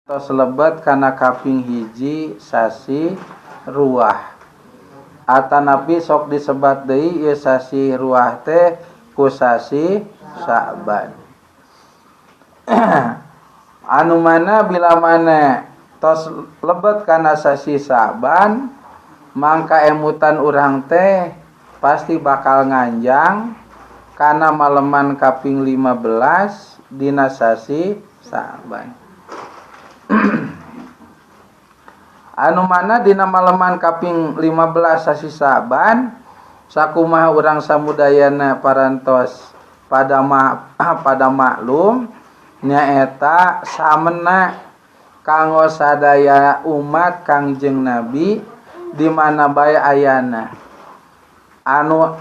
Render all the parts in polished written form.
Tos lebet kana kaping hiji sasi Ruwah. Atanapi sok disebat deui ieu sasi Ruwah teh ku sasi Sa'ban. Anu mana bila mana tos lebet kana sasi Sa'ban, mangka emutan urang teh pasti bakal nganjang kana maleman kaping 15 dina sasi Sa'ban. Anu mana dina maleman kaping 15 sasi Sa'ban, sakumaha urang samudayana parantos pada maklum nyaeta samena kanggo sadaya umat Kangjeng Nabi di mana bae ayana. Anu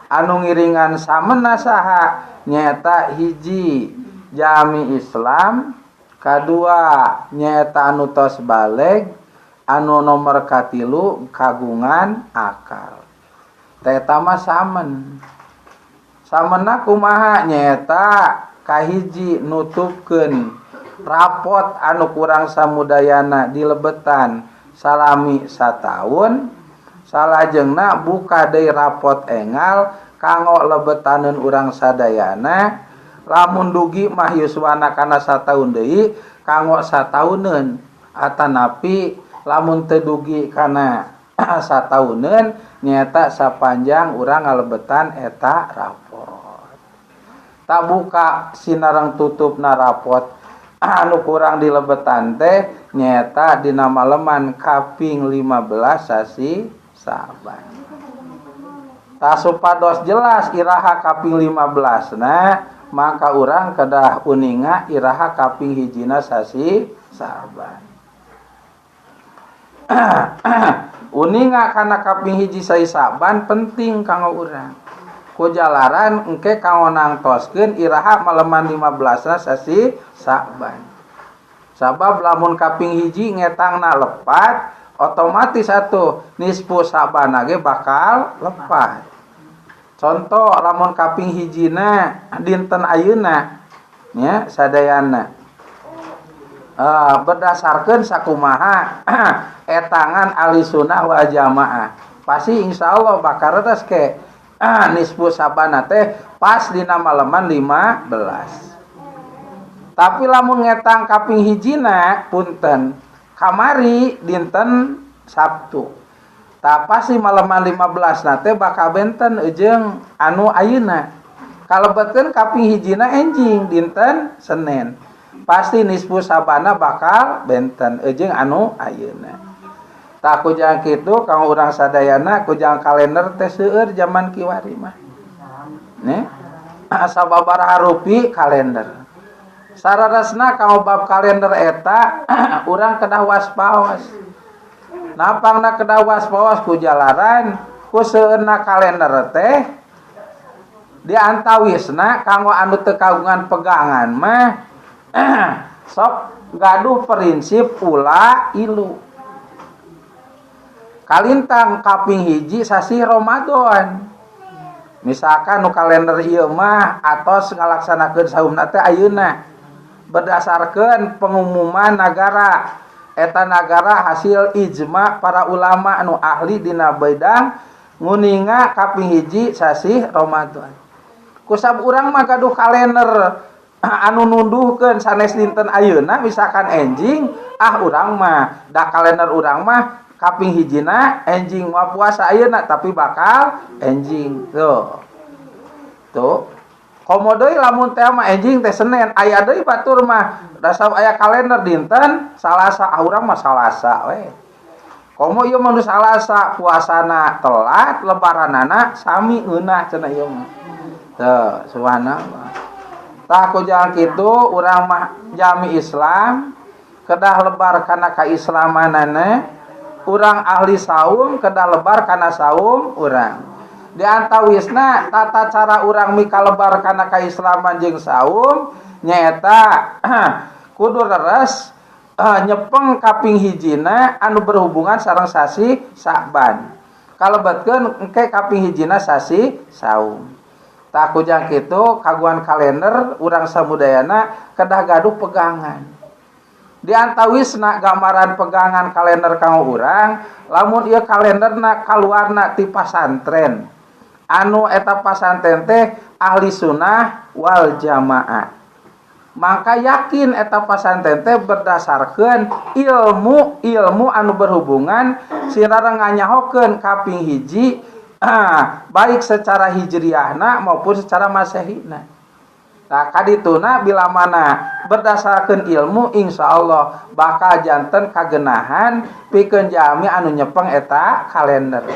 anu ngiringan samena saha nyaeta hiji jami Islam, kadua nyaeta anu tos baleg, anu nomor katilu kagungan akal. Teh mah samen. Samena kumaha nyaeta kahiji nutupkeun rapot anu kurang samudayana dilebetan salami sataun, salajengna buka deui rapot engal kanggo lebetaneun urang sadayana. Lamun dugi mah yuswana kana sataun deui kanggo satauneun, atanapi lamun teu dugi kana satauneun nyaeta sapanjang urang ngalebetan eta rapot. Tak buka sinareng tutupna rapot anu kurang dilebetan teh nyaeta dina maleman kaping 15 sasi Sa'ban. Tah supados jelas iraha kaping 15 na, maka urang kedah uninga iraha kaping hijina sasi Sa'ban. Uninga kana kaping hiji sasi Sa'ban penting kanggo urang. Ku jalaran engke kanggo nangtoskeun iraha maleman 15 sasi Sa'ban. Sabab lamun kaping hiji ngetangna lepat, otomatis atuh nisfu Sa'ban ge bakal lepat. Contoh lamun kaping hijina dinten ayeuna nya sadayana. Berdasarkeun sakumaha etangan ahli sunnah wal jamaah. Pasti insyaallah bakal reres ke nisfu Sa'ban teh pas dina maleman 15. Tapi lamun ngetang kaping hijina punten kamari dinten Sabtu. Tah pasti maleman 15 na teh bakal benten jeung anu ayeuna. Kalebetkeun kaping hijina enjing dinten Senin. Pasti nisfu Sabana bakal benten jeung anu ayeuna. Tah kujang kitu kanggo urang sadayana kujang kalender teh seueur zaman kiwari mah. Nih, sababaraha rupi kalender. Sararesna kanggo bab kalender eta urang kedah waspaos. Napangna kedah waspaos ku jalaran ku seueurna kalender teh diantawisna kanggo anu teu kagungan pegangan mah sok gaduh prinsip ula ilu. Kalintang kaping hiji sasi Ramadan. Misalkan nu kalender ieu mah atos ngalaksanakeun saumna teh ayeuna berdasarkeun pengumuman nagara. Eta nagara hasil ijma para ulama anu ahli dina bidang nguninga kaping hiji sasi Ramadan. Kusab urang mah gaduh kalender anu nunduhkeun sanes dinten ayeuna misalkan enjing, ah urang mah da kalender urang mah kaping hijina enjing mah puasa ayeuna tapi bakal enjing tuh. Tuh. Komo deui lamun teh mah enjing teh Senin, aya deui batur mah dasar aya kalender dinten Salasa, ah urang mah Salasa we. Komo ieu mah nu Salasa puasana telat, lebaranana sami ngeunah cenah ieu mah. Tuh, subhanallah. Tah kujang kitu urang mah jami Islam kedah lebar kana kaislamanana, urang ahli saum kedah lebar kana saum urang. Di antawisna tata cara urang mikalebar kana kaislaman jeung saum nyaeta kudu leres nyepeng kaping hijina anu berhubungan sareng sasi Sa'ban. Kalebetkeun engke kaping hijina sasi saum. Tah kujang kitu kagungan kalender urang samudayana kedah gaduh pegangan. Di antawisna gambaran pegangan kalender kanggo urang, lamun ieu kalenderna kaluarna ti pasantren anu eta pasantren teh ahli sunnah wal jamaah, maka yakin eta pasantren teh berdasarkan ilmu ilmu anu berhubungan sinareng nganyahokeun kaping hiji, baik secara hijriahna maupun secara masehina. Nah, kadituna bila mana berdasarkan ilmu, insya Allah bakal janten kagenahan pikeun jalmi anu nyepeng eta kalender.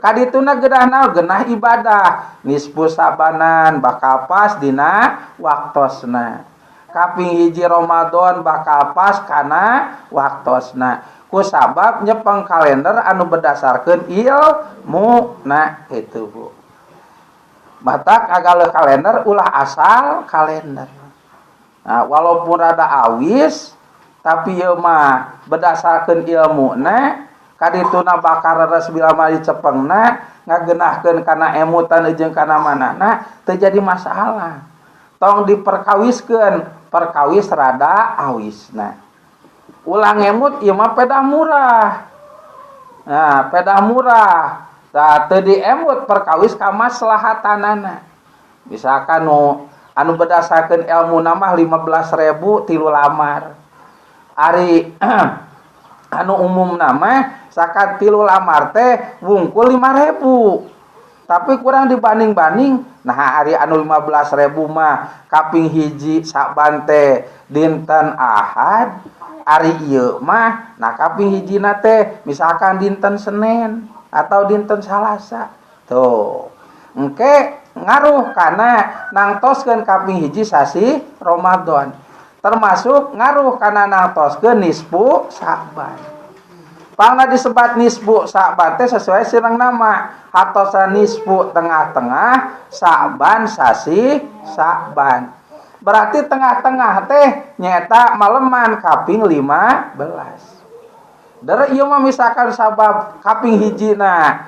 Kadituna gedah naon? Genah ibadah nisfu Sa'banan bakal pas dina waktosna. Kaping hiji Ramadan bakal pas kana waktosna. Ku sabab nyepeng kalender anu berdasarkan ilmu, nah itu, Bu. Matak agaleuh kalender ulah asal kalender. Nah, walaupun rada awis, tapi ieu mah berdasarkan ilmu na, kadituna bakal reres bila mah dicepengna, ngagenahkeun kana emutan jeung kana manana, teu jadi masalah. Tong diperkawiskeun, perkawis rada awisna. Ulah ngemut ieu mah pedah murah. Nah, pedah murah. Tah, teu diemut perkawis kamaslahatanana. Misalkan nu anu berdasarkan ilmu nama 15.000 tilu lamar. Ari anu umum nama sakat tilu lamar teh wungkul 5.000. Tapi kurang dibanding-banding, nah ari anu 15.000 mah kaping hiji Saban teh dinten Ahad, ari ieu mah nah kaping hijina teh misalkan dinten Senin atau dinten Salasa. Tuh, engke ngaruh karena nangtoskeun kaping hiji sasi Ramadan, termasuk ngaruh karena nangtoskeun nisfu Sa'ban. Pangna disebat nisfu Sa'ban teh sesuai sareng nama hartosa nisfu tengah-tengah, Sa'ban sasi Sa'ban, berarti tengah-tengah teh nyata maleman kaping 15. Dari ieu mah misalkan sabab kaping hijina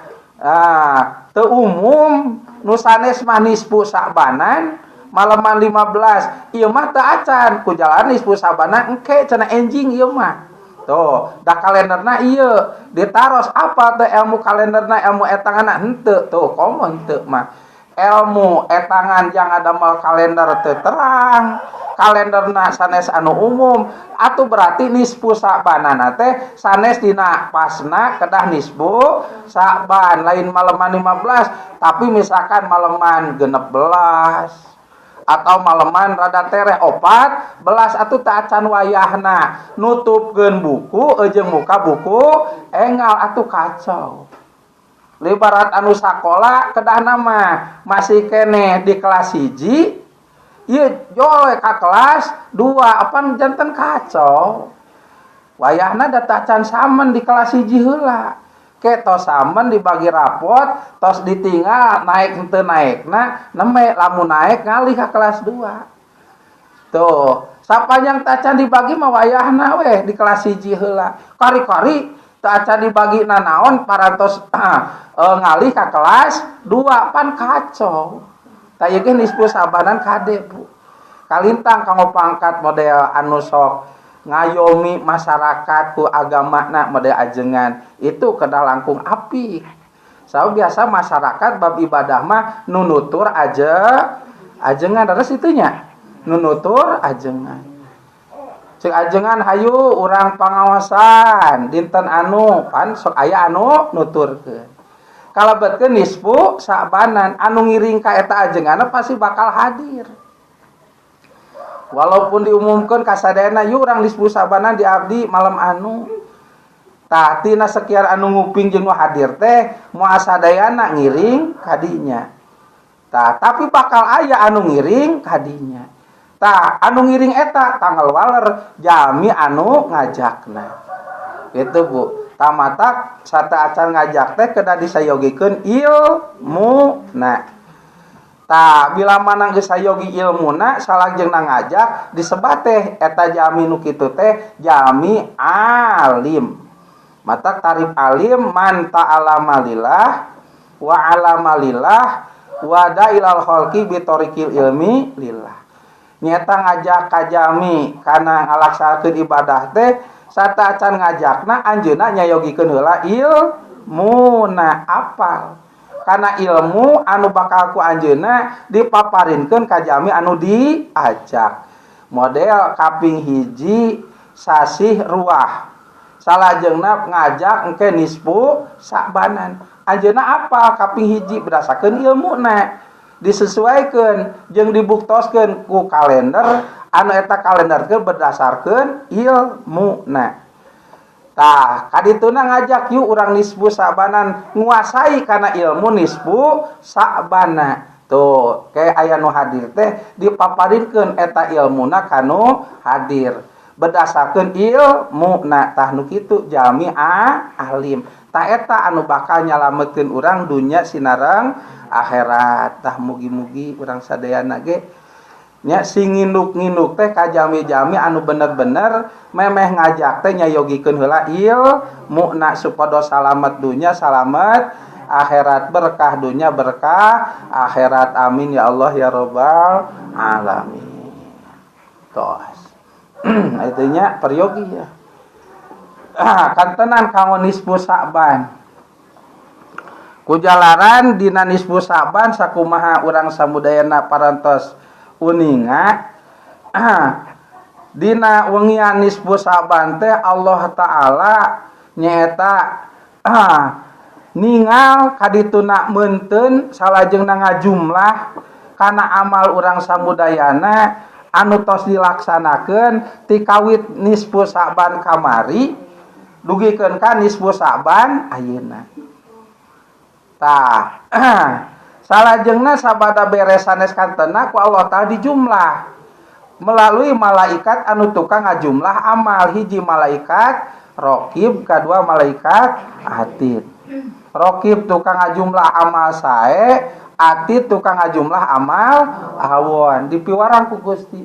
teu umum, nu sanes mah nisfu Sa'banan maleman 15, ieu mah teu acan ku jalan nisfu Sa'banan, engke cenah enjing ieu mah. Tuh, da kalenderna ieu ditaros apa teh ilmu kalenderna, ilmu etanganna henteu. Tuh, komo henteu mah ilmu etangan yang ada mal kalender teu terang, kalenderna sanes anu umum, atau berarti nisfu Sa'banana teh sanes dina pasna kedah nisfu Sa'ban lain maleman 15, tapi misalkan maleman 16 atau maleman rada tereh 14 atau teu acan wayahna nutupkeun buku jeung muka buku engal atuh kacau. Ibarat anu sakola kedah nama masih kene di kelas hiji, ieu jol ka kelas 2, apan janten kacau. Wayahna da tacan samen di kelas hiji heula, ke tos samen dibagi rapot, tos ditinggal naik henteu naekna neme, lamun naik ngalih ka kelas 2. Tuh, sapanjang tacan dibagi mah wayahna weh di kelas hiji heula. Kari-kari tacan dibagi nanaon parantos ngalih ka kelas 2, pan kacau. Tah, ieu ge nisfu Sa'banan kade, Bu. Kalintang kanggo pangkat model anu sok ngayomi masyarakat ku agamana model ajengan itu kedah langkung apik. Sabab biasa masyarakat bab ibadah mah nunutur aja ajengan, terus itunya nunutur ajengan. Cek ajengan, "Hayu urang pangawasan dinten anu," pan sok aya anu nuturkeun. Kalebetkeun nisfu Sa'banan, anu ngiring ka eta ajenganna pasti bakal hadir. Walaupun diumumkan kasadayana, "Yuk urang nisfu Sa'banan di abdi malam anu." Tah, tina sekian anu nguping jeung nu hadir teh moal sadayana ngiring kadinya. Tah, tapi bakal aya anu ngiring kadinya. Tah, anu ngiring eta tanggal waler jalmi anu ngajakna. Gitu, Bu. Tamatak sata acan ngajak teh kedah disayogikeun ilmuna. Tah, bila mana geus sayogi ilmuna salajengna ngajak, disebat teh eta jalmi nu kitu teh jalmi alim. Matak tarif alim man ta'alama lillah wa alama lillah wa da'ilal khalqi bi tariqil ilmi lillah. Nyata ngajak ka jalmi kana ngalaksanakeun ibadah teh, sateuacan ngajakna anjeunna nyayogikeun heula ilmuna, apal karena ilmu anu bakal ku anjeunna dipaparinkeun ka jalmi anu diajak. Model kaping 1 sasih Ruwah, salajengna ngajak engke Nisfu Sa'banan, anjeunna apal kaping 1 berdasarkeun ilmuna, disesuaikan jeung dibuktoskeun ku kalender anu eta kalender teh berdasarkeun ilmuna. Tah, kadituna ngajak, "Yuk, urang Nisfu Sa'banan," nguasai kana ilmu Nisfu Sa'bana. Tuh, kayak aya nu hadir teh dipaparinkeun eta ilmuna kanu hadir berdasarkeun ilmuna. Tah, nu kitu jalmi alim. Tah, eta anu bakal nyalametkeun urang dunya sinareng akhirat. Tah, mugi-mugi urang sadayana ge nya sing nginduk-nginduk teh ka jalmi-jalmi anu bener-bener memeh ngajak teh nyayogikeun heula ilmuna, supados salamet dunya, salamet akhirat, berkah dunya, berkah akhirat. Amin ya Allah ya Robbal alamin. Tos, itunya peryogi ya. Kantenan kanggo Nisfu Sa'ban. Kujalaran dina Nisfu Sa'ban, sakumaha urang samudayana parantos uninga, dina wengian Nisfu Sa'ban teh Allah Ta'ala nyaeta ningal kadituna meunteun, salajengna ngajumlah kana amal urang samudayana anu tos dilaksanakeun ti kawit Nisfu Sa'ban kamari dugikeun ka Nisfu Sa'ban ayeuna. Tah, salajengna sabada beres sanes kantena ku Allah Ta'ala dijumlah melalui malaikat anu tukang ngajumlah amal. Hiji malaikat Rokib, kedua malaikat Atid. Rokib tukang ngajumlah amal sae, Atid tukang ngajumlah amal awon. Dipiwarang ku Gusti.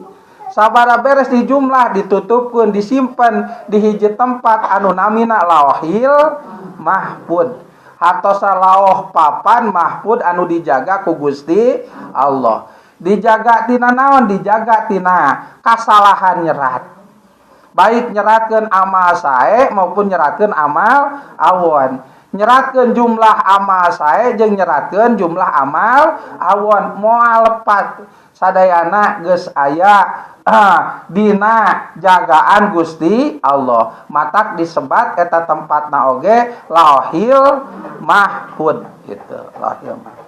Sabada beres dijumlah, ditutupkeun, disimpan di hiji tempat anu namina Lauhil Mahfud. Hartosa lauh, papan mahfud anu dijaga ku Gusti Allah. Dijaga tina naon? Dijaga tina kasalahan nyerat, baik nyeratkeun amal sae maupun nyeratkeun amal awon, nyeratkeun jumlah amal sae jeung nyeratkeun jumlah amal awon. Moal lepat, sadayana geus aya dina jagaan Gusti Allah. Matak disebat eta tempatna oge Lauhil Mahfud gitu, Lauhil Mahfud.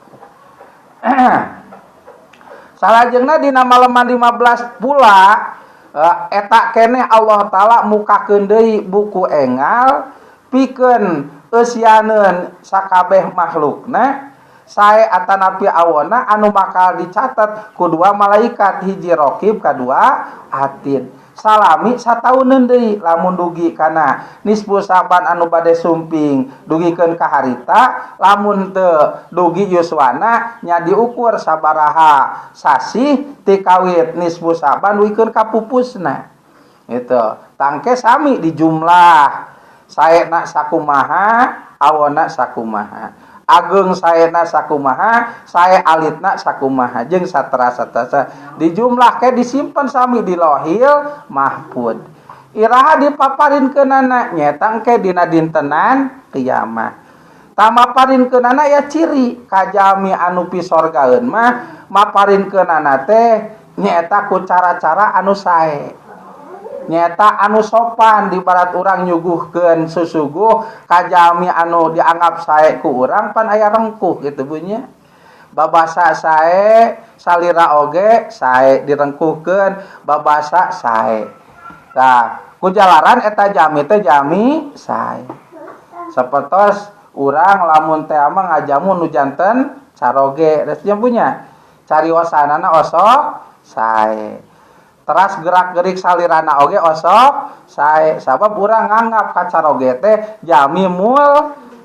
Salajengna dina maleman 15 pula, eta keneh Allah Ta'ala mukakeun deui buku engal pikeun eusianeun sakabeh makhlukna, sae atanapi awona, anu bakal dicatat ku dua malaikat, hiji Rokib, kadua Atid, salami satauneun deui. Lamun dugi kana Nisfu Sa'ban anu bade sumping dugikeun ka harita, lamun teu dugi yuswana nya diukur sabaraha sasih ti kawit Nisfu Sa'ban dugikeun ka pupusna itu. Tangke sami dijumlah, saena sakumaha, awona sakumaha, ageng saena sakumaha, sae alitna sakumaha, jeung saterasa dijumlah ke disimpan sami di Lohil Mahfud. Iraha dipaparinkeunana? Nyaeta engke dina dintenan kiamat. Tamaparinkeunana ya ciri kajalmi anu pisorgaeun mah maparinkeunana teh nyaeta ku cara-cara anu sae, nyaeta anu sopan. Di barat urang nyuguhkeun susuguh kajalmi anu dianggap sae ku urang, pan aya rengkuh gitu bunyi babasa sae, salira oge sae, direngkuhkeun babasa sae. Tah, ku jalaran eta jami teh jami sae. Sapertos urang lamun teh mah ngajamu nu janten caroge, geus punya cariosanana osok sae, teras gerak-gerik salirana oge osok sae, sabab urang nganggap ka caroge teh jami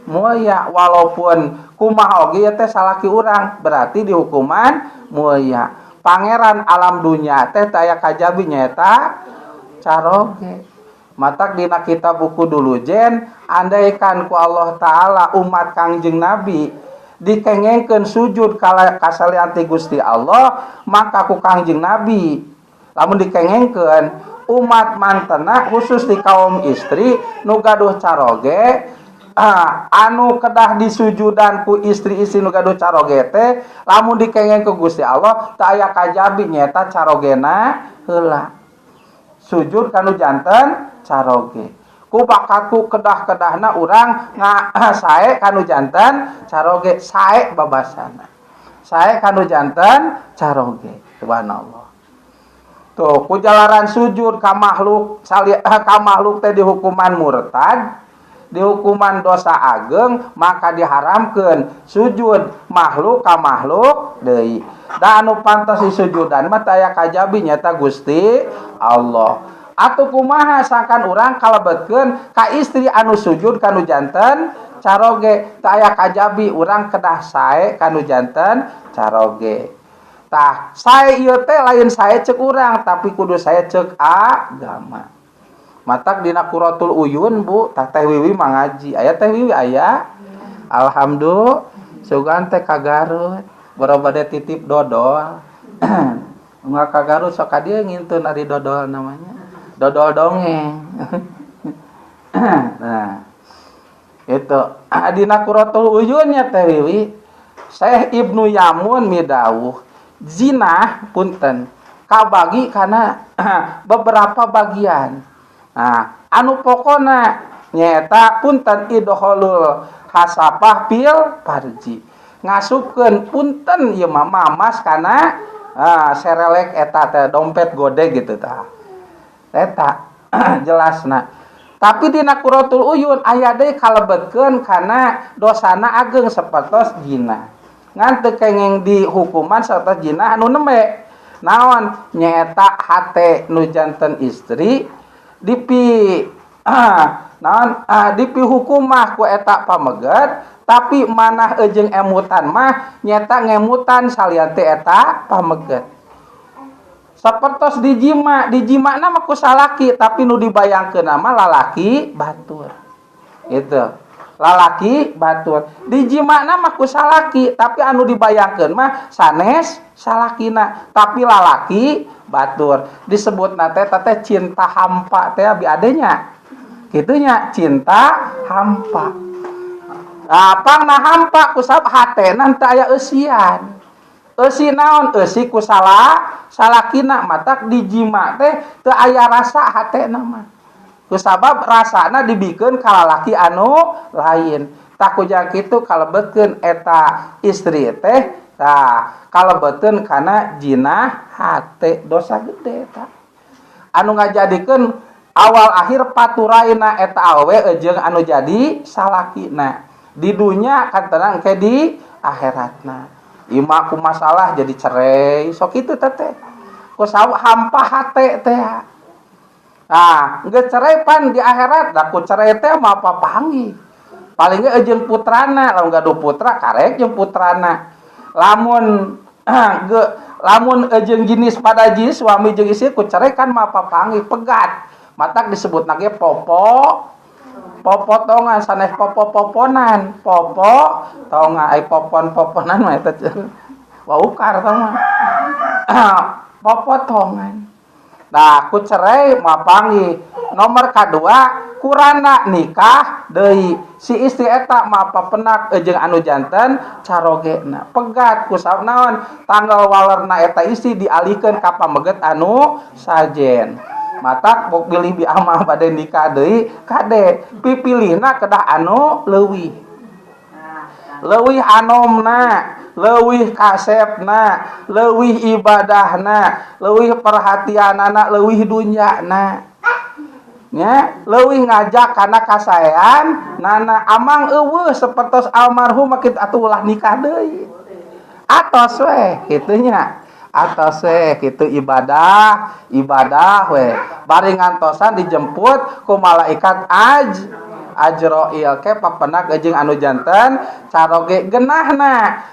mulia. Walaupun kumaha oge teh salaki urang, berarti dihukuman mulia. Pangeran alam dunya teh taya kajabi nyaeta caroge. Matak dina kitab buku dulu jen, andaikan ku Allah Ta'ala umat Kangjeng Nabi dikengengkeun sujud kala kasalian ti Gusti Allah, maka ku Kangjeng Nabi Lamun dikengengkeun umat mantena, khusus di kaum istri nu gaduh caroge, anu kedah disujudan ku istri-istri nu gaduh caroge teh, lamun dikengeng ku Gusti Allah teu aya kajabi nyaeta carogena heula, sujud kanu janten caroge. Ku bakatku kedah-kedahna urang sae kanu janten caroge, sae babasana, sae kanu janten caroge. Subhanallah. Tuh, ku jalaran sujud ka makhluk ka makhluk teh dihukuman murtad, dihukuman dosa ageng, maka diharamkan sujud makhluk ka makhluk deui. Da anu pantas disujudan mah teu aya kajabi nyata Gusti Allah. Atuh kumaha sangkan urang kalebetkeun ka istri anu sujud kanu janten caroge? Teu aya kajabi urang kedah sae kanu janten caroge. Tah, sae ieu teh lain sae cek urang, tapi kudu sae cek agama. Matak dina Quratul Uyun, Bu, tah Teh Wiwi mangaji. Aya Teh Wiwi aya? Alhamdulillah, sugan teh ka Garut. Boro bade titip dodol. Unggal ka Garut sok ka dieu ngintun ari dodol namanya. Dodol dongeng. Nah, itu dina Quratul Uyun nya, Teh Wiwi, Syekh Ibnu Yamun midawuh zina, punten, kabagi karena beberapa bagian. Nah, anu pokona nyaeta, punten, idkhalul hasyafah fil farji, ngasupkeun, punten ieu mah, mamas kana serelek eta teh, dompet gode gitu. Tah, eta jelasna. Tapi dina Quratul Uyun aya deui kalebetkeun kana dosana ageng sapertos zina, ngan teu kenging dihukuman sapertos zina anu nembe. Naon nyaeta hate nu janten istri dipi naon dipi hukum mah ku eta pameget, tapi manah jeung emutan mah nyata ngemutan salian teh eta pameget. Sapertos dijima, dijima mah ku salaki, tapi nu dibayangkeun mah lalaki batur. Gitu, lalaki batur. Dijima mah ku salaki, tapi anu dibayangkeun mah sanes salakina, tapi lalaki batur. Disebut teh teh cinta hampa teh abi adenya gitunya, cinta hampa. Nah, pangna hampa kusabab hatena teu aya eusian. Eusi naon? Eusi ku salah salakina. Matak dijima teh teu aya rasa hatena mah, kusabab rasana dibikeun ka lalaki anu lain. Tah, ku kitu kalebetkeun eta istri teh. Tah, kalebetkeun kana jinah hate, dosa gede eta anu ngajadikeun awal akhir paturaina eta awewe jeung anu jadi salakina di dunya kan tenang ke di akhiratna. Ima ku masalah jadi cerai sok itu teh ku hampa hate teh. Nah, geus cerai pan di akhirat da ku cerai teh mah apa panggih paling ge jeung putrana. Lamun gaduh putra, karek jeung putrana. Lamun ge lamun jeung jenis pada jenis suami jeung istri ku cerai kan mah apa panggih pegat. Matak disebut nage popo popotongan, sanes popo-poponan, popo tongan. Ai popon-poponan mah eta waukar tah mah, popotongan. Nah, ku cerai mah panggih. Nomor kadua, kurana nikah deui si istri eta mah papenak jeung anu janten carogena, pegat. Ku sabab naon? Tanggal walerna eta istri dialihkeun ka pameget anu sajen. Matak bok bilih bi amah bade nikah deui, kade pipilihna kedah anu leuwih leuwih anomna, leuwih kasepna, leuwih ibadahna, leuwih perhatianana, leuwih dunyana nya, leuwih ngajak kana kasaean nana. Amang euweuh sapertos almarhum kitu atuh ulah nikah deui, atos we kitu nya, atos we kitu, ibadah ibadah we. Bari ngantosan dijemput ku malaikat Ajroil ke papenak jeung anu janten caroge genahna.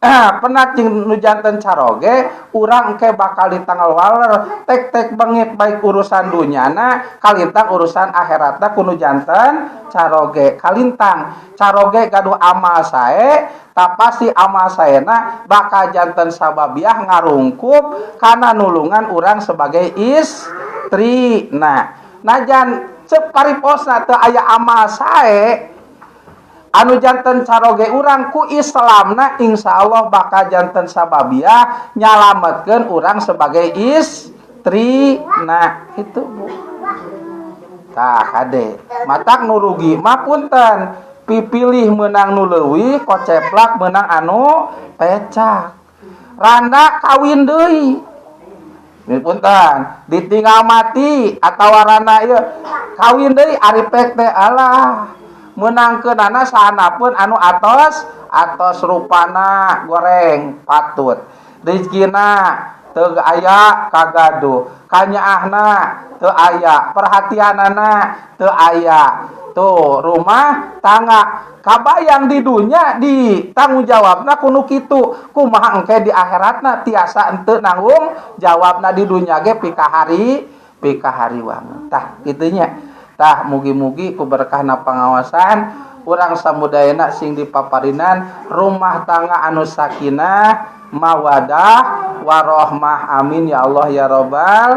Penat jeung nu janten caroge urang engke bakal ditanggal waler tek-tek bengit, baik urusan dunyana kalintang urusan akhiratna ku nu janten caroge. Kalintang caroge gaduh amal sae, tak pasti amal saena bakal janten sababiah ngarungkup kana nulungan urang sebagai istri. Nah, najan cek pariposna teu aya amal sae anu janten caroge urang, ku Islamna insya Allah bakal janten sababiah nyalametkeun urang sebagai istri. Nah, itu, Bu. Tah, kade matak nu rugi mah, punten, pipilih menang nu leuwih koceplak, menang anu pecak. Randa kawin deui. Ini punten, ditinggal mati atau randa ieu kawin deui, ari pek teh alah menangkeunana sahanapun anu atos atos rupana goreng patut, rezekina teu aya kagaduh, kanyaahna teu aya, perhatianana teu aya. Tuh rumah tangga kabayang di dunya di tanggung jawabna ku nu kitu, kumaha engke di akhiratna? Tiasa henteu nanggung jawabna di dunya ge pikahari pikahariwang. Tah, kitu nya. Tah, mugi-mugi ku berkahna pangaosan urang samudayana sing dipaparinan rumah tangga anu sakinah, mawadah, warohmah. Amin ya Allah ya robbal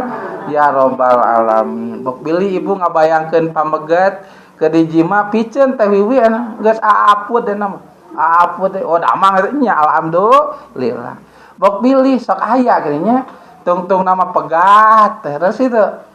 ya robbal alamin. Bok bilih Ibu ngabayangkeun pameget ke dijima piceun teh Wiwi geus aaput deh nama aaput teh, oh, damang eta nya, alhamdulillah. Bok bilih sok aya geuning nya tungtung nama pegat teh terus itu.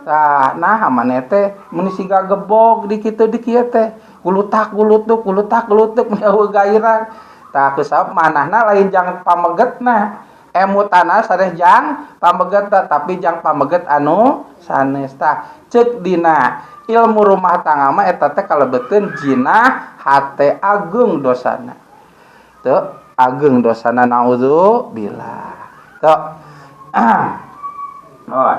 Tah, nah, maneh teh mun siga gebog di kitu di kieu teh gulutak gulutuk gulutak gulutuk mun eueuh gairah. Tah, kusabab manahna lain jang pamegetna, emutana sanes jang pameget, tapi jang pameget anu sanes. Tah, ceuk dina ilmu rumah tangga mah eta teh kalebeteun jinah hate, ageung dosana. Teu ageung dosana, naudzubillah. Tuh. Oh.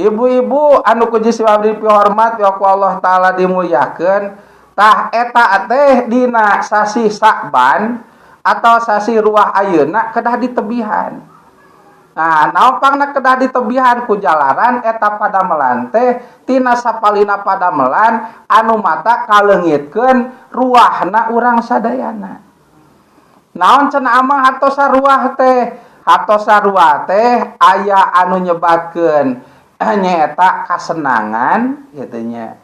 Ibu-ibu anu ku Gusti abdi dipihormat ya ku Allah Taala dimuliakeun, tah eta teh dina sasih Sa'ban atau sasih Ruwah ayeuna kedah ditebihan. Nah, naon pangna kedah ditebihan? Ku jalaran eta padamelan teh tina sapalina padamelan anu mata kaleungitkeun ruahna urang sadayana. Naon cenah amang hartosa ruah teh? Hartosa ruah teh aya anu nyebatkeun nyaeta kasenangan gitu nya.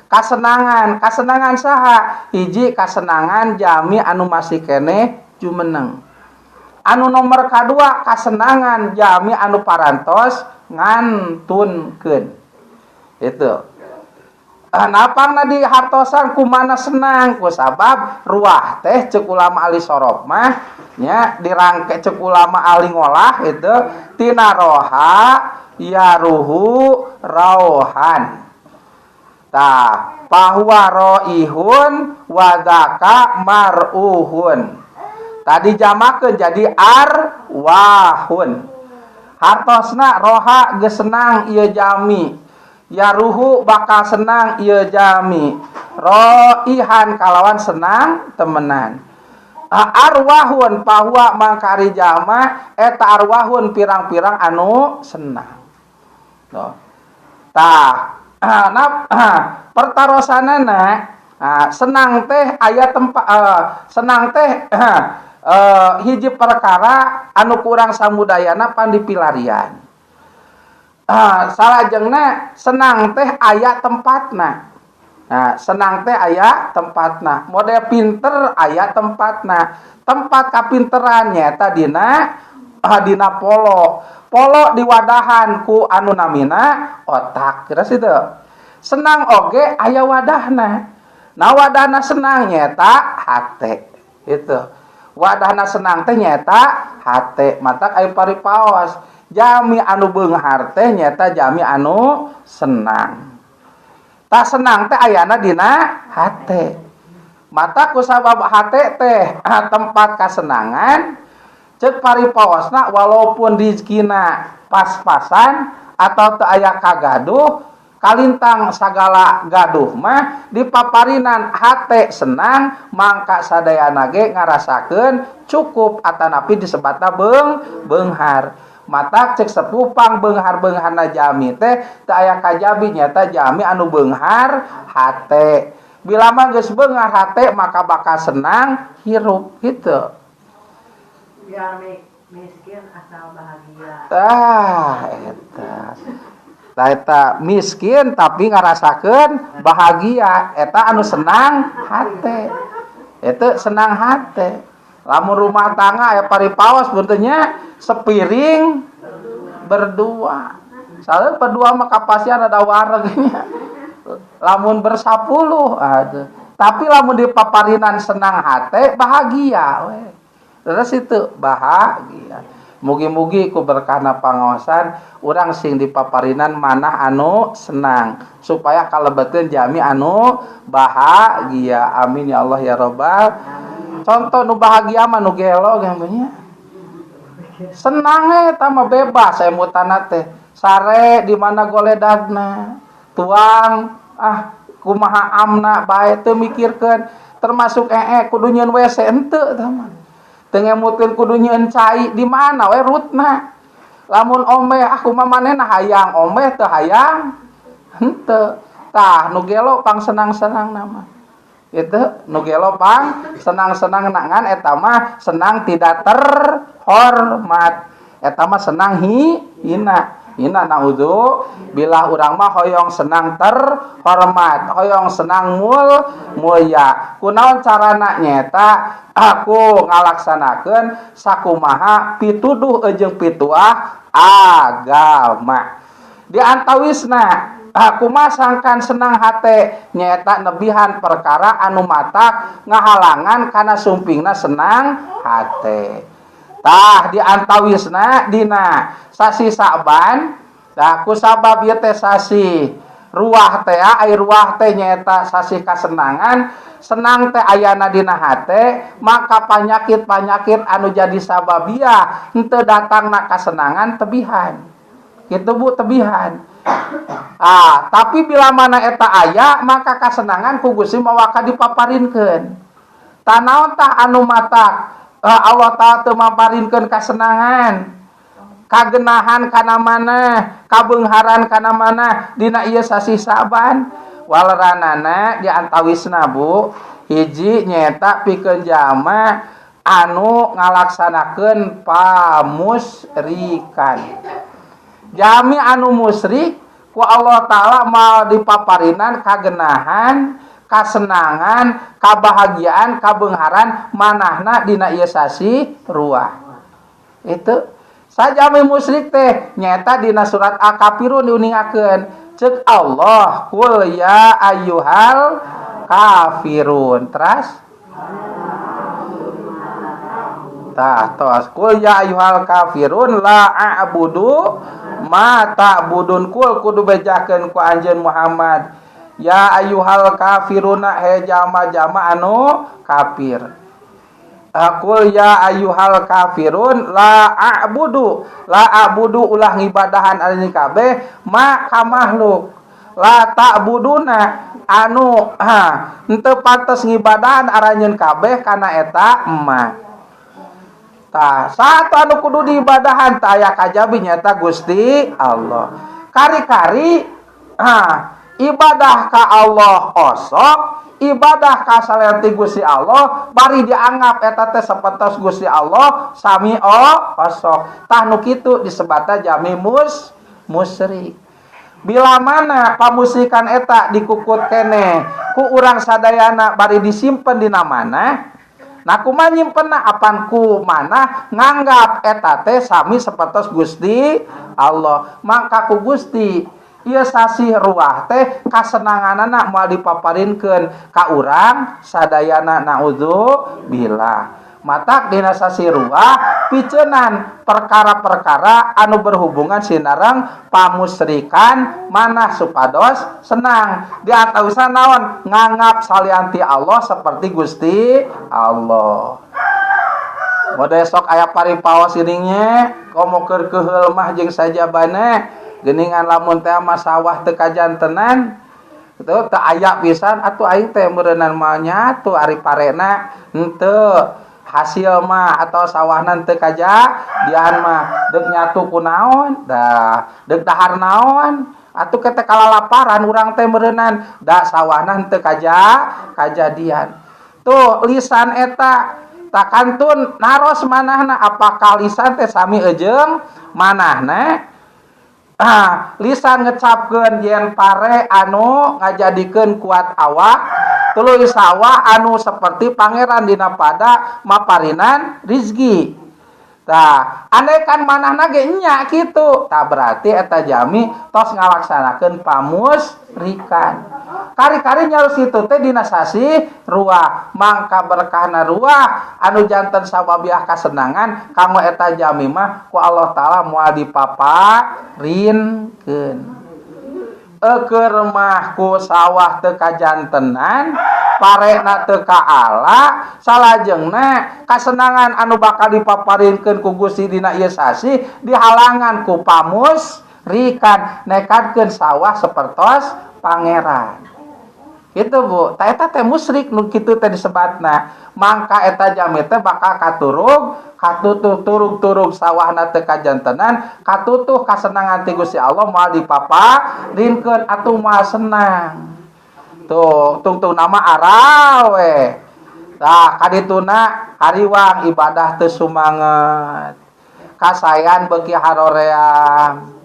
Kasenangan, kasenangan saha? Hiji, kasenangan jami anu masih keneh jumeneng. Anu nomor kadua, kasenangan jami anu parantos ngantunkeun. Itu. Napangna di hartosan kumana senang? Ku sabab ruah teh cek ulama ahli sorof mah nya dirangke, cek ulama ahli ngolah itu tina roha yaruhu rauhan. Tah, fahuwa roihun wadaka maruhun. Tadi jamakeun jadi arwahun. Hartosna roha geus senang ieu jami, yaruhu bakal senang ieu jami, roihan kalawan senang temenan. Arwahun fahuwa mangkari jama eta arwahun pirang-pirang anu senang. Tuh. Tah, nah, pertarosanana senang teh aya tempat senang teh hiji perkara anu kurang samudayana pan dipilarian. Salajengna senang teh aya tempatna. Nah, senang teh aya tempatna. Model pinter aya tempatna. Tempat kapinteran nyaeta dina polo. Polo diwadahan ku anu namina otak. Kira situ. Senang oge aya wadahna. Nah, wadahna senang nyaeta hate. Itu. Wadahna senang teh nyaeta hate. Matak aya paripaos. Jami anu beunghar teh nyaeta jami anu senang. Tah, senang teh ayana dina hate. Mata kusabab hate teh tempat kasenangan, cek paripaosna walaupun rizkina pas-pasan atau teu aya kagaduh. Kalintang sagala gaduh mah dipaparinan hate senang mangka sadayana ge ngarasakeun cukup atanapi disebatna beunghar. Matak cek sepuh pang beunghar-beungharna jami teh teu aya kajabi nyata jami anu beunghar hate. Bila mah geus beunghar hate maka bakal senang hirup gitu. Biar miskin asal bahagia. Tah eta. Tah eta miskin tapi ngarasakeun bahagia, eta anu senang hate. Eta senang hate. Lamun rumah tangga aya paripaos punten nya sepiring berdua. Soalnya berdua mah kapasian ada wareg nya. Lamun bersapuluh aduh. Tapi lamun dipaparinan senang hate bahagia we. Terus itu bahagia. Mugi-mugi ku berkahna pangaosan urang sing dipaparinan manah anu senang supaya kalebeteun jami anu bahagia. Amin ya Allah ya Rabbal. Contoh nu bahagia mah nu gelo ge nya. Senang eta mah bebas emutana teh. Sare di mana goledagna. Tuang ah kumaha amna bae teu mikirkeun termasuk kudu nyieun WC henteu tah mah. Teu ngemutkeun kudu nyieun cai di mana we rutna. Lamun omeh ah kumaha manehna hayang omeh teu hayang henteu. Tah nu gelo pang senang-senang mah. Itu nu gelo pang senang-senang ngan eta mah senang tidak terhormat. Eta mah senang hina. Hina naudzu billah urang mah hoyong senang terhormat, hoyong senang mulia. Kunaon carana nyeta aku ngalaksanakeun sakumaha pituduh jeung pituah agama. Di antawisna aku mah sangkan senang hate nyeta nebihan perkara anu matak ngahalangan kana sumpingna senang hate. Tah di antawisna dina sasi Sa'ban, tah ku sabab ieu teh sasi ruah teh, ai ruah teh nyaeta sasi kasenangan, senang teh ayana dina hate, maka panyakit-panyakit anu jadi sababiah henteu datangna kasenangan tebihan. Kitu Bu, tebihan. Ah, tapi bila mana eta aya maka kasenangan ku Gusti mawaka dipaparinkeun. Tah naon tah anu matak Allah Ta'ala teu maparinkeun kasenangan, kagenahan kana mana, kabeungharan kana mana dina ieu sasi Sa'ban. Waleranana di antawisna Bu, hiji nyaeta pikeun jalma anu ngalaksanakeun pamusrikan. Jami anu musyrik ku Allah Ta'ala mal dipaparinan kagenahan, kasenangan, kabahagiaan, kabeungharan manahna dina ieu sasi ruah. Itu sajami musyrik teh nyaeta dina surat Al-Kafirun diuningakeun. Ceuk Allah, qul ya ayyuhal kafirun. Teras tah tos qul ya ayyuhal kafirun la a'budu ma ta'budun. Kul kudu bejakeun ku anjeun Muhammad. Ya ayyuhal kafiruna he jama-jama anu kafir. Qul ya ayyuhal kafirun la a'budu, la a'budu ulah ngibadahan anjeun kabeh ma ka makhluk. La ta'buduna anu henteu pantes ngibadahan aranjeun kabeh kana eta emak. Tah satu anu kudu diibadahan tah aya kajabi nyaeta Gusti Allah. Kari-kari ibadah ka Allah osok, ibadah ka salian ti Gusti Allah bari dianggap eta teh sapertos Gusti Allah sami osok. Tah nu kitu disebutna jami musyrik. Bila mana pamusyrikan eta dikukut keneh ku urang sadayana bari disimpen dina mana? Nah kumaha nyimpenna apan ku mana nganggap eta teh sami sapertos Gusti Allah. Maka ku Gusti ieu sasih ruah teh kasenanganana moal dipaparinkeun ka urang sadayana naudzubillah. Matak dina sasih ruah picenan perkara-perkara anu berhubungan sinareng pamusrikan manah supados senang. Di antawisna naon nganggap salianti Allah seperti Gusti Allah. Mode sok aya paripaos iringnya komo keur keuheul mah jeung sajabana Geuningan lamun teh mah sawah teu kajantenan teu teu aya pisan atuh aing teh meureunnan moal nyatu ari parena henteu hasil mah atau sawahna teu kajadian mah deuk nyatu ku naon dah deuk dahar naon atuh ke teh kalalaparan urang teh meureunnan da sawahna henteu kajadian. Tuh lisan eta tak kantun naros manahna, apakah lisan teh sami eujeung manahna? Ah, lisan ngecapkeun yen pare anu ngajadikeun kuat awak, tuluy sawah anu seperti pangeran dina pada maparinan rizki. Tah, andai kan manahna ge nya kitu, tah berarti eta jami tos ngalaksanakeun pamusrikan. Kari-kari nyaros kitu teh dina sasih ruah, mangka berkahna ruah anu janten sababiah kasenangan kanggo eta jami mah ku Allah Taala moal dipaparinkeun. Eukeur mah ku sawah teu kajantenan, parena teu kaala, salajengna kasenangan anu bakal dipaparinkeun ku Gusti dina ieu sasih dihalangan ku pamusrikan nekadkeun sawah sapertos pangeran. Gitu Bu, ta eta teh musyrik nu kitu teh disebatna. Mangka eta jami teh bakal katurug, katutuh turug-turug sawahna teu kajantenan, katutuh kasenangan ti Gusti Allah moal dipaparinkeun atuh moal senang. Tuh, tungtung nama aral we. Tah kadituna hariwang ibadah teu sumanget. Kasayan beuki haroream.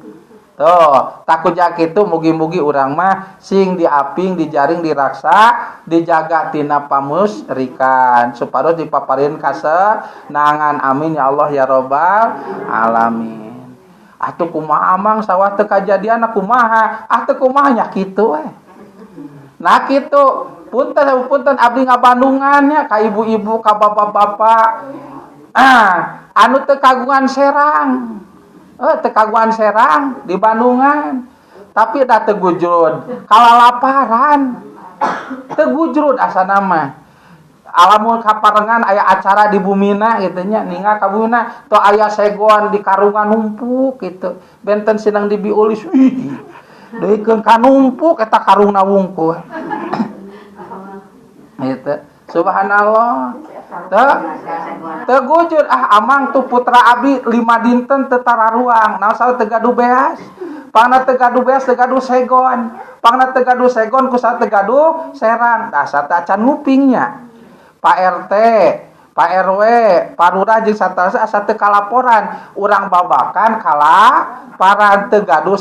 Tuh, takut kitu mugi-mugi urang mah sing diaping, dijaring, diraksa, dijaga tina pamusrikan supados dipaparin kasenangan. Amin ya Allah ya robbal alamin. Atuh kumaha amang sawah teu kajadian kumaha? Ah teu kumaha nya kitu we. Nah kitu, punten punten abdi ngabandungan nya ka ibu-ibu, ka bapak-bapak. Ah, anu teu kagungan serang. Teu kagungan serang di Bandungan. Tapi dah teu gujrud, kalalaparan. Teu gujrud asana mah. Alamun kaparengan aya acara di bumina gitu nya, ninggal ka bumina teu aya segon di karungan numpuk gitu. Benten sinang dibiulis, wih. Deuikeun ka numpuk eta karungna wungkul. Gitu. Subhanallah. Teu teu gujur ah amang tuh putra abdi 5 dinten teu tararuang, naon saha teu gaduh beas. Pangna teu gaduh beas teu gaduh segon. Pangna teu gaduh segon ku saha teu gaduh serang. Dasar teh acan ngupingnya. Pak RT, Pak RW, Pak Lurah jeung satarasa asa teu kalaporan, urang babakan kalaparan teu gaduh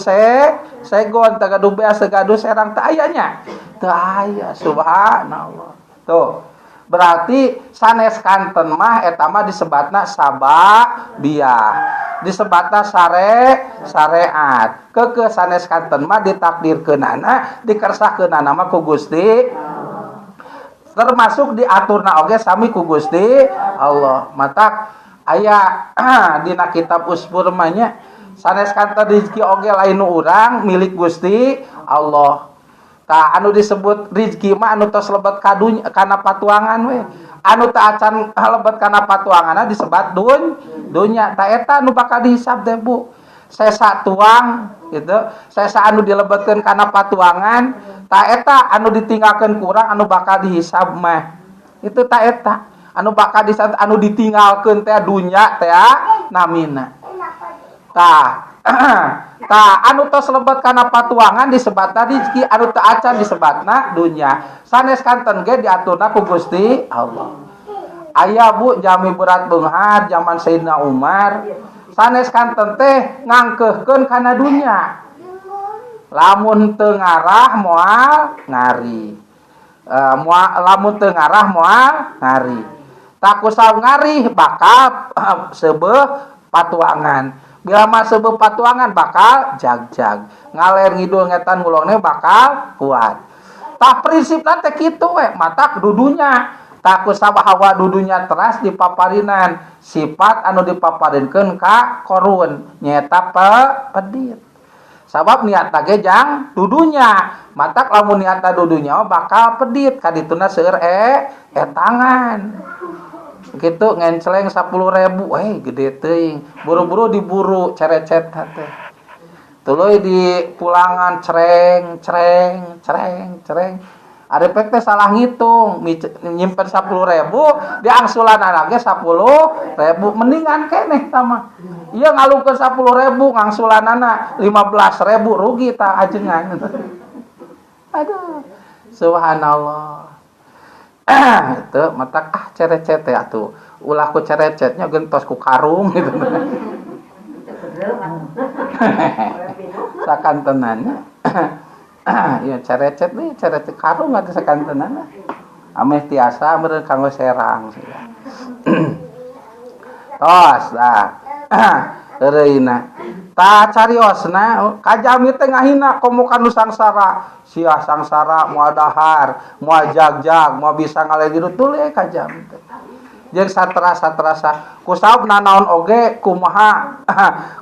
segon, teu gaduh beas, teu gaduh serang teu aya nya. Teu aya, subhanallah. Tuh. Berarti sanes kanten mah eta mah disebatna sababiah. Disebatna syariat. Keukeuh sanes kanten mah ditakdirkeunana, dikersahkeunana mah ku Gusti. Termasuk diaturna oge sami ku Gusti Allah. Matak aya dina kitab Usfur mah nya sanes kanten rezeki oge lain nu urang milik Gusti Allah. Tah anu disebut rizki mah anu tos lebet ka dunya kana patuangan we. Anu teu acan lebet kana patuanganna disebat dunya. Tah eta anu bakal dihisab teh Bu. Sesa tuang gitu, sesa anu dilebetkeun kana patuangan, tah eta anu ditinggalkeun kurang anu bakal dihisab mah. Itu tah eta anu bakal dihisab anu ditinggalkeun teh dunya teh namina. Tah tah anu tos lebet kana patuangan disebatna rizki, anu teu acan disebatna dunya. Sanes kanten ge diaturna ku Gusti Allah. Aya Bu jami berat beunghar zaman Sayyidina Umar, sanes kanten teh ngangkeuhkeun kana dunya. Lamun teu ngarah moal ngari. Moal, lamun teu ngarah moal ngari. Tak kusab ngarih bakal seubeuh patuangan. Bila mah seubeuh patuangan bakal jag-jag. Ngaler ngidul ngetan ngulongnya bakal kuat. Tah prinsipna teh kitu we, matak dudunya. Tah kusabab hawa dudunya teras dipaparinan. Sifat anu dipaparinkeun ka Korun nyaeta pedit. Sabab niatna ge jang dudunya. Matak lamun niatna dudunya bakal pedit kadituna seueur etangan. Gitu ngencleng 10.000, gede teuing. Buru-buru diburu cerecet teh. Tuluy di pulangan cereng cereng cereng cereng. Ari pek teh salah ngitung, nyimpen 10.000, diangsulan anaknya 10.000, mendingan keneh sama. Ieu ngalungkeun 10.000, ngangsulanana 15.000, rugi tah ajengan. Aduh, subhanallah. Itu matak ah cerecet teh atuh. Ulah ku cerecetnya gentos ku karung gitu. Sakantenannya. Ya cerecet nih, cerecet karung atuh sakantenanna. Ameh tiasa meureun kanggo serang sih. Tos lah. Heureuyna. Tah cariosna kajami teh ngahina komo kanu sangsara. Sia sangsara moal dahar, moal jagjag, moal bisa ngalegiru tuluy kajami teh. Jeung satrasa-trasa kusaab nanaon oge kumaha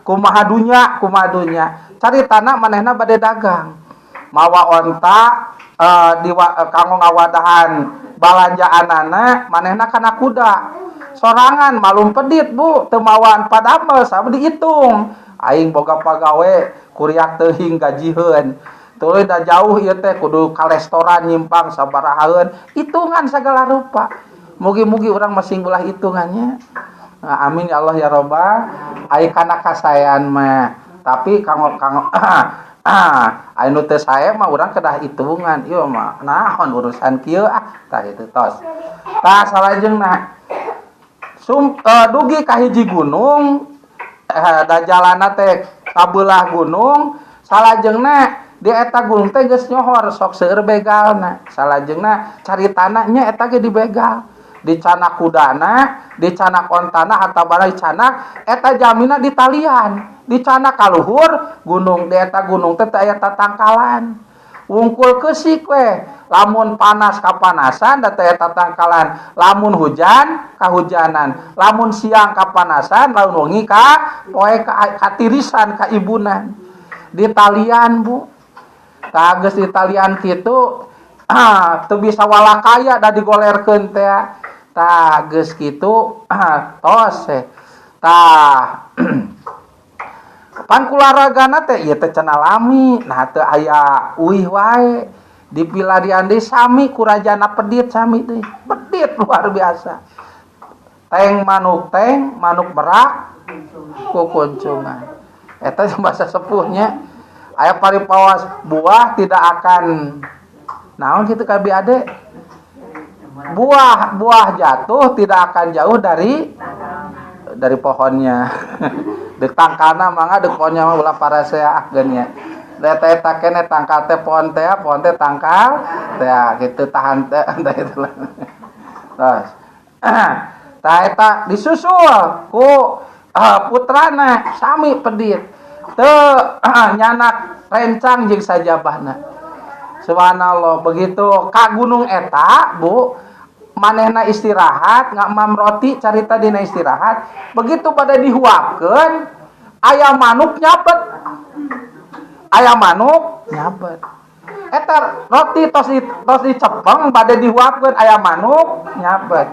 kumaha dunya, kumaha dunya. Caritana manehna bade dagang. Mawa onta kanggo ngawadahan balanjaanana manehna kana kuda. Sorangan malum pedit Bu, teu mawaan padamel sabab dihitung. Aing boga pagawe kuriak teuing gajiheun. Tuluy da jauh ieu teh kudu ka restoran nyimpang sabarahaeun, hitungan sagala rupa. Mugi-mugi urang masing ulah hitungannya. Nah, amin ya Allah ya Robbal. Ai kana kasaean mah, tapi kanggo kanggo anu teu sae mah urang kedah hitungan. Ieu mah naon urusan kieu ah, tah kitu tos. Tah salajengna dugi ka hiji gunung, da jalana teh kabelah gunung, salajengna di eta gunung teh geus nyohor sok seueur begalna. Salajengna caritana nya eta ge dibegal. Dicanak kudana, dicanak ontana, harta banda dicanak, eta jamina ditalian, dicanak kaluhur gunung, di eta gunung teh teu aya tatangkalan. Wungkul keusik we, lamun panas kapanasan da teu aya tatangkalan, lamun hujan kahujanan, lamun siang kapanasan, lamun wengi ka poe katirisan kaibunan. Ditalian Bu. Tah geus ditalian kitu, teu bisa walakaya da digolerkeun teh. Tah geus kitu, tos teh. Tah pan kularagana teh ieu teh cenah lami, nah teu aya uih wae. Dipilarian deui sami ku rajana pedit sami deui. Pedit luar biasa. Teng manuk merak kukuncungan. Eta bahasa sepuhnya. Aya paripawas buah tidak akan naon kitu ka bi ade. Buah jatuh tidak akan jauh dari pohonnya. Deuk tangkalna mangga deuk pohonnya mah ulah parasea geun nya. Da eta eta keneh tangkal teh pohon teh, pohon teh tangkal teh kitu tahan teh tah itu lah. Terus. Tah eta disusul ku putrana sami pedit. Teu nyanak rencang jeung sajabahna. Subhanallah, begitu ka gunung eta, Bu, manehna istirahat, ngamam roti carita dina istirahat, begitu pada dihuapkeun, aya manuk nyabet. Aya manuk nyabet. Eta roti tos dicepeng bade dihuapkeun aya manuk nyabet.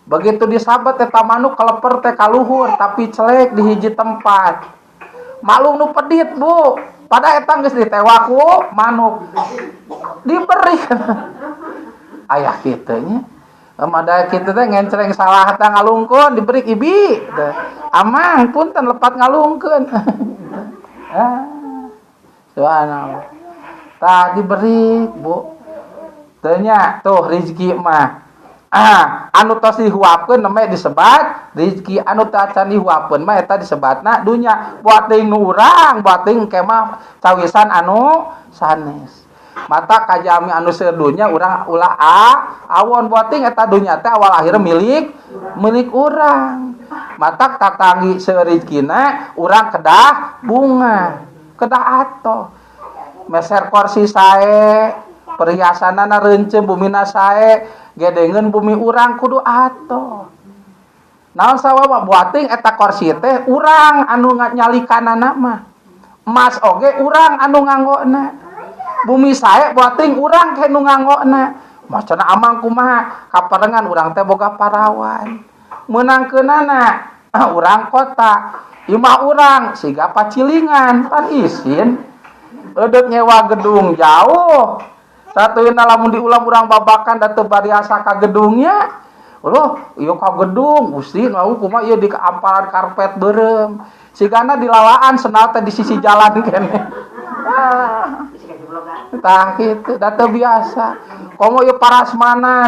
Begitu disabet eta manuk keleper teh kaluhur tapi celek di hiji tempat. Malung nu pedit, Bu. Pada eta geus ditewak ku manuk. Diberi ayah kitu nya. Mada kitu teh ngencreng salah teh ngalungkeun diberi ibi teh. Amang punten lepat ngalungkeun. Ah. Subhanallah. Tah diberi, Bu. Teu nya tuh rezeki mah. Anu tos dihuapkeun nembe disebat rezeki, anu teu acan dihuapkeun mah eta disebatna dunya. Buat teuing nu urang, buat teuing engke mah cawisan anu sanes. Mata kajami anu seueur dunya urang ulah awon buat teuing eta dunya teh awal akhir milik urang. Mata tatanggi seueur rezekina urang kedah bunga, kedah atoh. Meser kursi sae, perhiasanana reunceu bumina sae, gedengeun bumi urang kudu atoh. Naon sabab buat teuing eta kursi teh urang anu nyalikanana mah. Emas oge urang anu nganggona. Bumi sae buat teuing urang ke nu nganggona. Macana amang kumaha kaparengan urang teh boga parawan. Meunangkeunana urang kota. Imah urang siga pacilingan, pan isin. Eudek nyewa gedung jauh. Sateueuna lamun diulang urang babakan da teu bariasa ka gedungnya. Loh, ieu ka gedung, Gusti, mau kumaha ieu di amparan karpet beureum. Sigana dilalaan sendal teh di sisi jalan keneh. Ah. Tah kitu, da teu biasa. Komo ieu parasmanan.